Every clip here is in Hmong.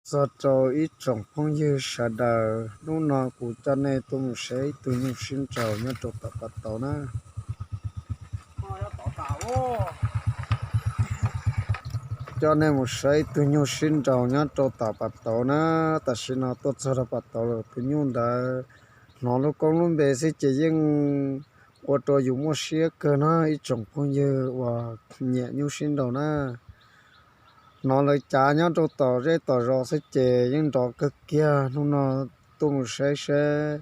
Txog rau ib tsoom phooj ywg sawv daws, hnub no kuv coj nej tuaj mus saib ib tug nyuj sib nraus nyob rau tom pas tauv na. Coj nej mus saib ib tug nyuj sib nraus nyob rau tom pas tauv na. Tam sim no tuaj txog rau pas tauv lawm, tus nyuj ntawd hnov lub koob lub npe xwb ces yeej ua rau yus muaj siab kawg na ib tsoom phooj ywg uas nyiam nyuj sib nraus na. Hnov lawv cav nyob rau tom zej tom zos xwb ces yeej nrov kawg kiag. Hnub no tuaj mus saib saib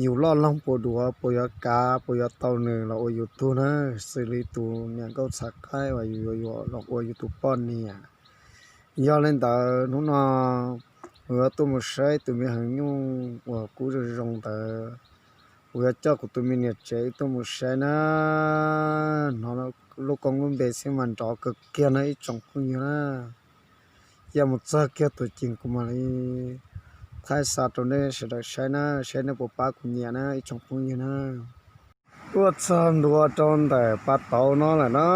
yus loj loog puas duav, puas yuav kav, puas yuav tau nws los ua yus tug na, xws li tus niam nkauj txhav qaib uas yus yuav yuav los ua yus tus poj niam. Yog li ntawd hnub no kuv yuav tuaj mus saib tus me heev nyuj uas kub zoo zoo ntawd, kuv yuav coj kuv tus me niam tsev tuaj mus saib na. Hnov lub koob lub npe xwb mas nrov kawg kiag no ib tsoom phooj ywg na. Cia mus txog kiag tus ceem kuv mam li thaij xa rau nej sawv daws saib na, saib nej puas pab kuv nyiam na ib tsoom phooj ywg na. Tuaj txog ntua rau ntawm pas tauv no lawm na.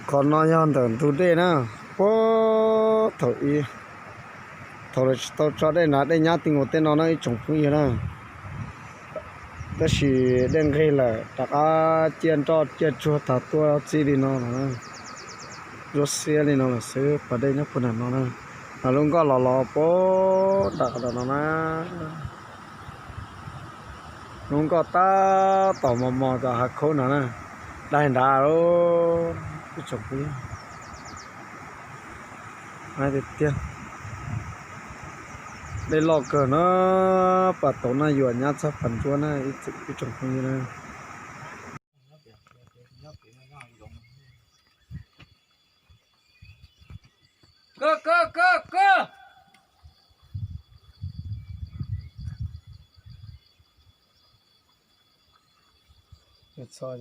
Qhov no yog ntawm ntug dej na. Puag thaum ub, thaum lawv tsis tau tso dej na, dej nyab ti nkaus tej no na ib tsoom phooj ywg na. Tab sis dej nqig lawm rov qab ciaj nroj ciaj tsuag tag tuaj txij li no lawm na. Zuab xiab li no lawm xwb, pas dej nyob puag nram no na. Mas lub nkoj los los puag nram qhov no na. Lub nkoj tab tom mos mos tom hav khaub no na. Daig nrad, ib tsoom phooj ywg, tiag tiag, dej loj kawg na. Pas tauv no yuam nyab txog pas ntsuab na ib tsoom phooj ywg na. Txhob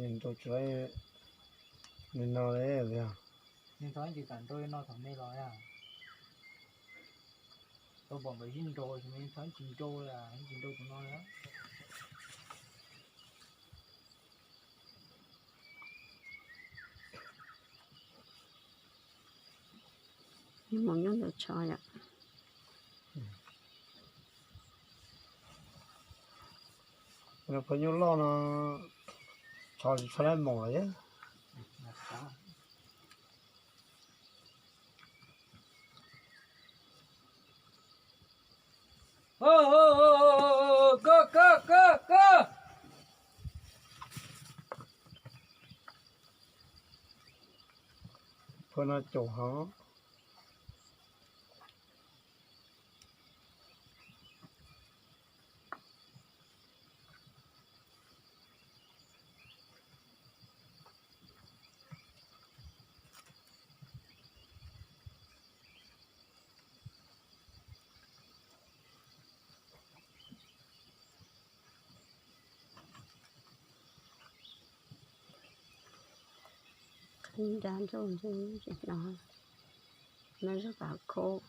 nrau li no li os. Tau pom nkawd sib nrau, txhob tsis nrau, tsis nrau tus no li. Mus nyob ntawd tshov yom. Phaj nyuj loj no tshov tsis tshua laib mos li. Phaj no caum heev. Qhib nrab ntsuj ntsej tsis hnov, no zog kav khub.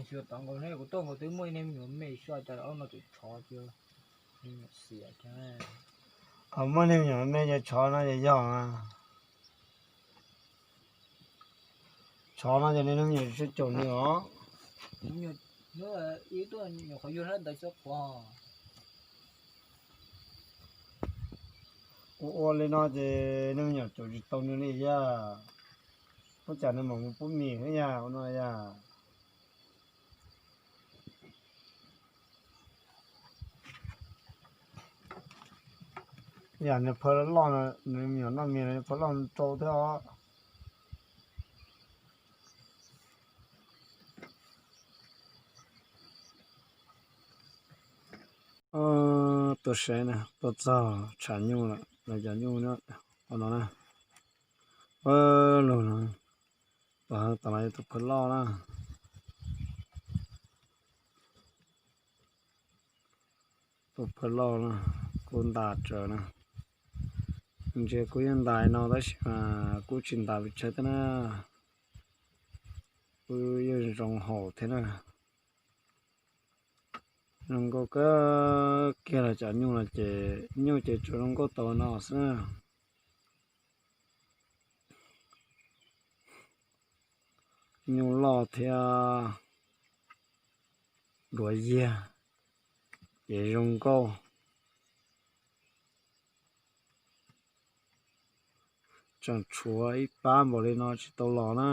Xyuas tom nkaus ne, kuv tuaj nkaus twb muaj ib niag me nyuam me xyov cas ob no tseem tshov cia, me nyuam xiam cia. Muaj niag me nyuam me ces tshov no ces yog. Tshov no ces niag me nyuam tsis caum nws os. Ib tuaj nyuam qhuav yug hnab ntawd xyov qhuav. Ua ua li no ces niag me nyuam caum tsis tau nws li yaj. Ua cas nws mam mus pub mis thiab yaj ua no yaj. Yam niag phaj loj no, nws me nyuam noj mis no phaj loj rau thiab os. Tuaj saib na, tuaj txog tshav nyuj lawm, lawv cov nyuj ua no na. Ua lug no, tom heev tom no yog tus phaj loj na. Tus phaj loj na, kuj ntas tsawv na. Ntsia kuj yeej ntas no tab sis mas kuj tsis ntas pes tsawg thiab na. Kuj yeej zoo haum thiab na. Zoo nkauj kawg kiag los cov nyuj no ces, nyuj ces tsuas zoo nkauj tau no xwb na. Nyuj loj thiab duav yiag ces zoo nkauj. Tseem tshuav ib pab npaum li no tsis tau los na.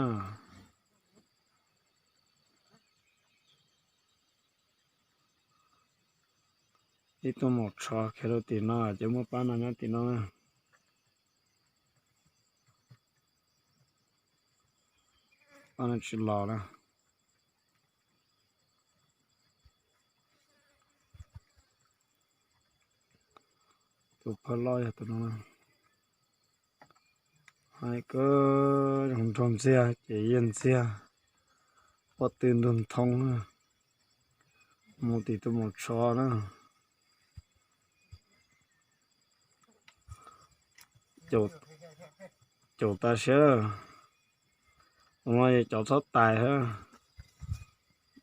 Ib tug maum tsho khiav rau tim no ces muaj pab no nyob tim no na. Pab no tsis los na. Tus phab loj yog tus no. Hais kawg zoo nraug ntxiag ces yeej ntxiag, pob tw ntug nthoo na. Mus tim tus maum tsho na. Caum tas siab. Tus no yog cov txhob tais,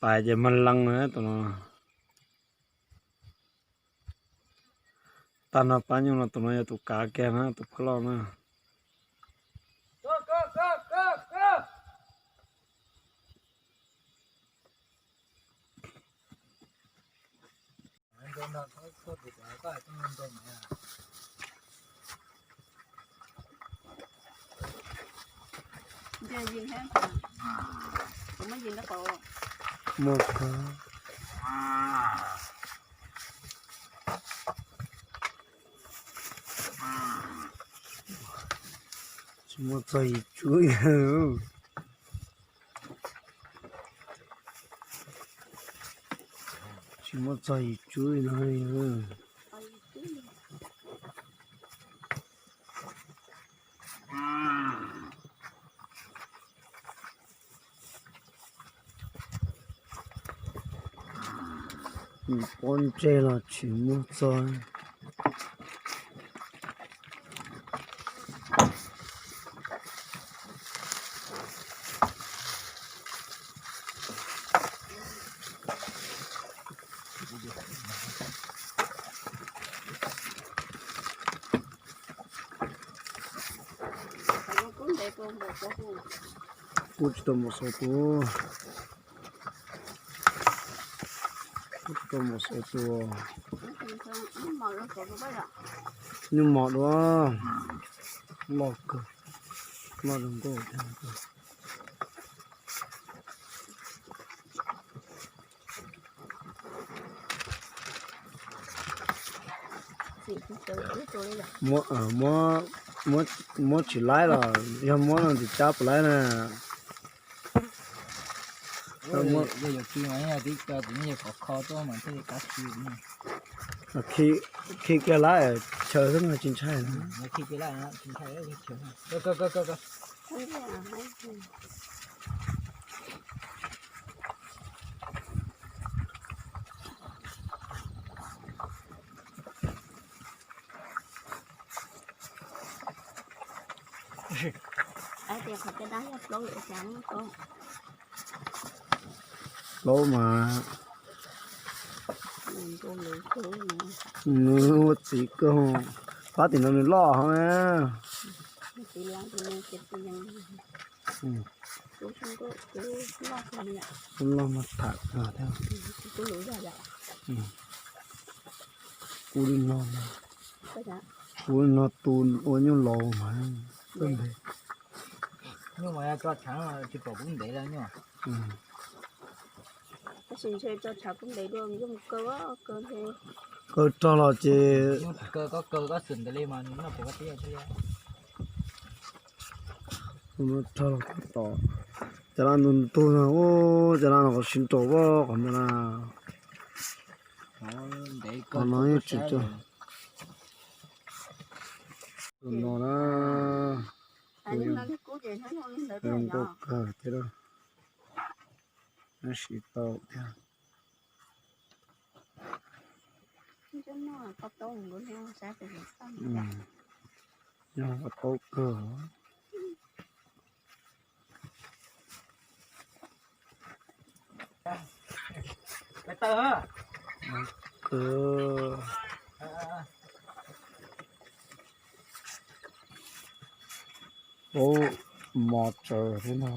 tais ces mag lees na tus no. Tag no pab nyuj no tus no yog tus kav kiag na, tus phab loj na. Muaj, tsis muaj txog yim tsub. Tsis muaj txog yim tsub li no. Pob ntseg los tsis muaj txog. Kuv tsis tau mus xauv tus. Kuv tsis tau mus xauv tus. Nyuj mos dua. Loj kawg. Loj zoo nkauj thiab. Muab tsis laib los yog muab no ntxim cab puas laib na. Khi kiag laib chaw xwb mas tsis ntshai. Plaub mas. Nws ua txiv kawg. Pab tim no nws loj hov na. Kuv loj mas tham kawg thiab. Kuv li no, kuv li no tus ua nyuj laus mas. Nyuj mas tso tshav tsis pom kub ntev lawm nyuj. Tab sis ntshe tso tshav kub ntev dua, kaw rog los ces. Kaw koj kaw koj xwm ntawd li mas nws noj puas koj tib thiab. Rog los koj tom. Cov laj ntug ntug no, cov laj no qhov sib nraus qhov ntawd na. Qhov no yeej tsis tso. Tus no na, zoo nkauj kawg thiab. Siv tau thiab. Nyob qhov taub kawg. Kawg. Ub, mos tsaws thiab no.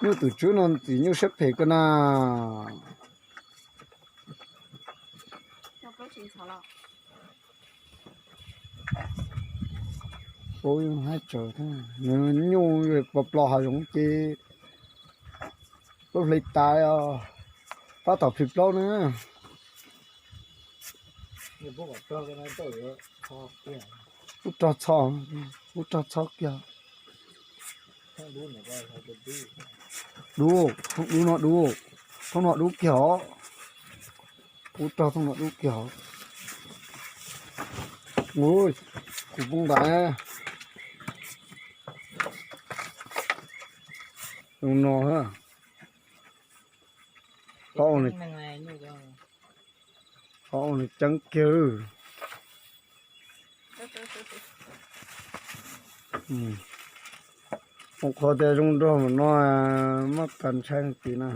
Nyuj tus tswb no txiv nyuj siab phem kawg na. Ub, haib tsaws thiab. Nws nyuj pos plos hav zoov ces plaub hle tas os. Pab tom plhis plaub na. Ub rog txho, ub rog txho kiag. Dub, thooj dub no dub, thooj no dub kiag os. Ub rog thooj no dub kiag os. Ub, kuv poob ntais. Zoo no, qhov ua nws ceeb kiag. Ua qhov tias zoo nraug mas no, muab kas ntshai leej twg na.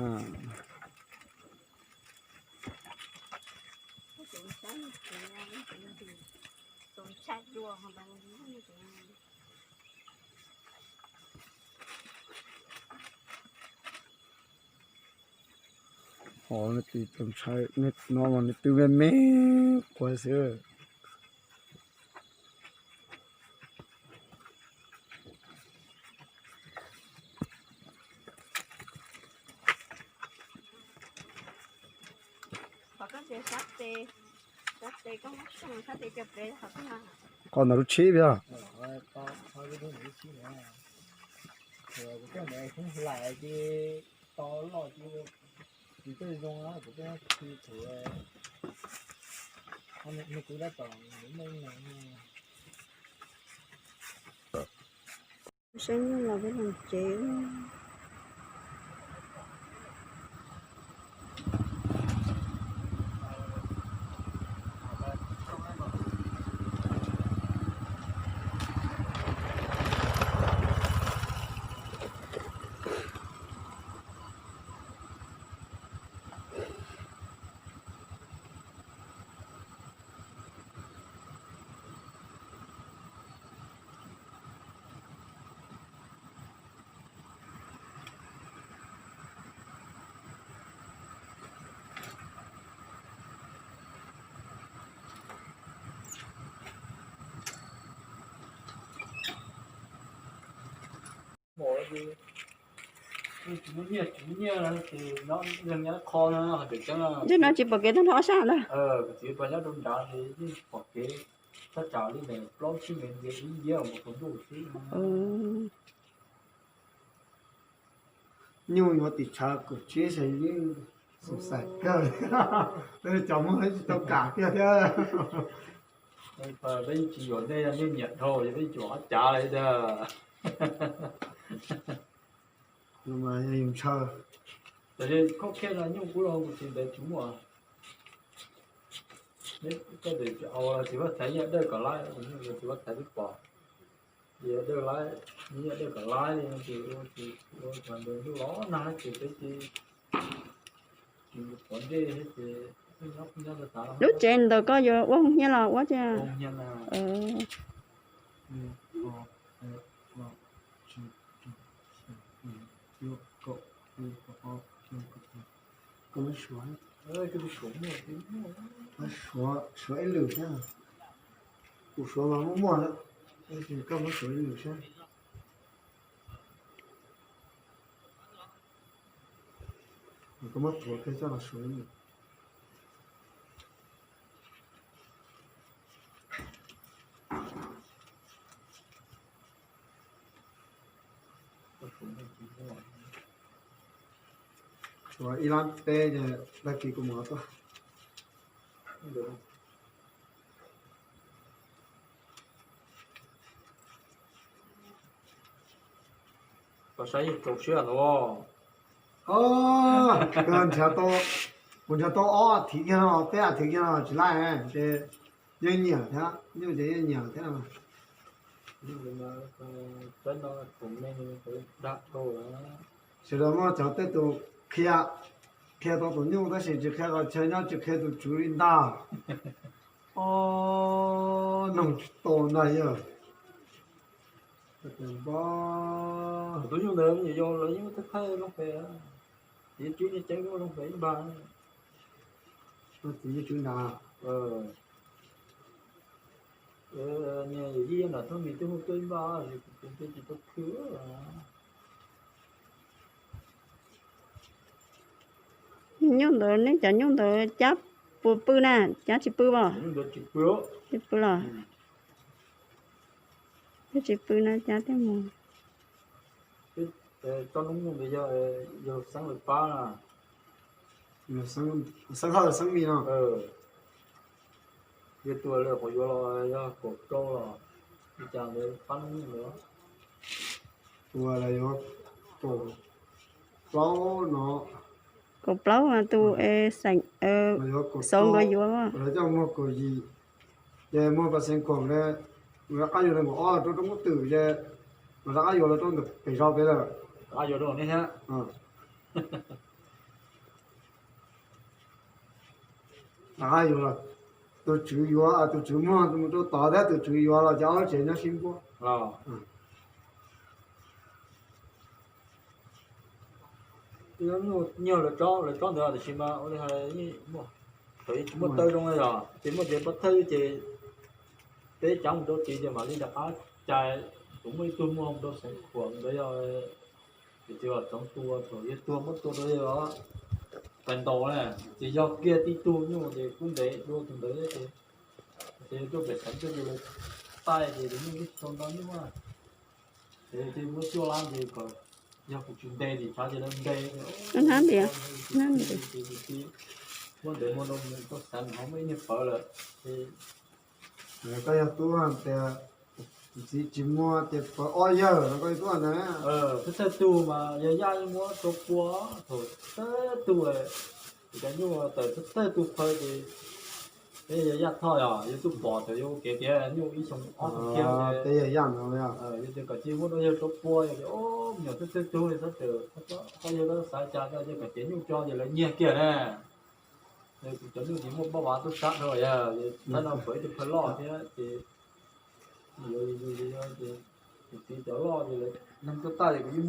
Ov, nws tsis txaus ntshai, no mas nws twb me me quav xwb. Qhov ntawm lub tshib yog. Saib nyuj los peb los tsev. Ntshe no tsis pom kev tag nrho ob sab ntag. Nyuj yuav tim tshav kaum tsib xyoo yeej xav kawg, cov muag tsis tau kam kiag thiab. Peb tsis yuav nej, nej nyiam dhau, peb tsis yuav ob cav li tiag. Yus ntshaw. Tam sis koj kiag no nyuj kub los kuv tsis ntev tsis muaj. Koj tsis au los tsis pab thaiv, yeej dawj kom laib, tsis pab thaiv twb pom. Ces dawj laib, yeej dawj kom laib li no ces ua, ua tsav ntuj los nag ces peb ces tsis pov ntsej thiab ces nyob nyob tas tas. Lub tsev ntawm koj yuav ua hoo hnyiab los ua tiag? Koj muab suav, suav ib lwm thiab. Kuv suav mas muaj muaj lawm, koj muab suav ib lwm saib. Koj muab tuav kiag coj los suav ib lwm. Tshuav ib lab peb ces tag kis kuv mus tuaj. Koj saib yeej txaus siab ntag. Kuv nrhiav tau ob thiv kiag no, peb thiv kiag no tsis laij ces yeej nyiam thiab, nyuj ces yeej nyiam thiab. Dag dhau lawm. Sawv daws muaj cov tej tus qhia, qhia tau tus nyuj tab sis tsis qhia qhov chaw nyob, tsis qhia tus tswv li ntag. Ob, noog tsis tau ntag yog. Tus nyuj ntawd yog lawv yeej muaj thawj thawj lub pem, yeej tswb yeej ceeb lub pem ib npag. Tus nyuj tswb ntag. Niag yawm yij nram Thoob Mis twb hu tuaj ib npaj, tsis tau khw. Nyuj ntawd, neb cov nyuj ntawd cab puas pw na, cab tsis pw os? Tsis pw los? Twb tsis pw na, cab thiaj mus. Tsob noob nyuj ntawd yog, yog xeeb lawv pab na. Xeeb Hawj xeeb Mis no. Yog tua lawm qhov yuav los yog kaum rau los li cas ntawd pab noob nyuj ntawd. Tua los yuav kaum plaub no. Kaum plaub mas tus xeem Xauv nkawd yuav. Lawv coj muag kaum yim, ces muag pas xeev khoom, rov qab yuav los nkaum ob rau rau muab twm ces, rov qab yuav los rau ntawm pem zos pem lawm. Rov qab yuav los, tus tswv yuav, tus tswv muag mus rau tod thiab tus tswv yuav los ces ob lub tsev nyob sib npuab. Nyiag lawv tsob, lawv tsob ntawd tiam sis mas ua li hais, thaum tsis muaj taw zoo yog ces muaj ces pov thawj ces peb cov mus rau tid ces mam li rov qab cais, kuv muaj ib tug muag mus rau xeev khuam ntawd yog, ces tsis txhob tua, thaum yog tua muab tua rau yog pais ntaus na, ces yog kiag tib tug nyuj ces kub ntev dua tus ntawd ces, ces tuaj pem xeev tuaj ces lawv taij ces tus nyuj twb tsis tau nto nyuj na. Ces muab cuaj lab ces kom, yog kuv tsis ntes ces tshav ces lawv ntes. Muab ntes muag rau mus rau xeev ho muaj ib niag pawv lawm. Koj yog tub tias txiv tsis muag ces pawv ob yawg no koj yog tub na. Thawj thawj tug mas yog Yaj yeej muab rau pua, thaum thawj tug, cov nyuj tawm thawj thawj tug phaw ces, peb yog Yaj Thoj yog yus twb pom thaum yus ua kev tias nyuj ib xyoo ob xyoo kiag, peb yog Yaj no, yus tias kom cia muab rau yawg rau pua, yog tias me nyuam thawj thawj tug txhob tawm, koj yog koj xav cas koj cia kom cev nyuj tso ces lawv nyiag kiag na. Kuv cov nyuj ces muaj pab vav tub sab dhau yog, tab no pawv ib tug phaw loj thiab ces, yus, yus, yus, yus, kuv txiv cov loj ces lawv neeg tuaj taj ces kuv yeej muag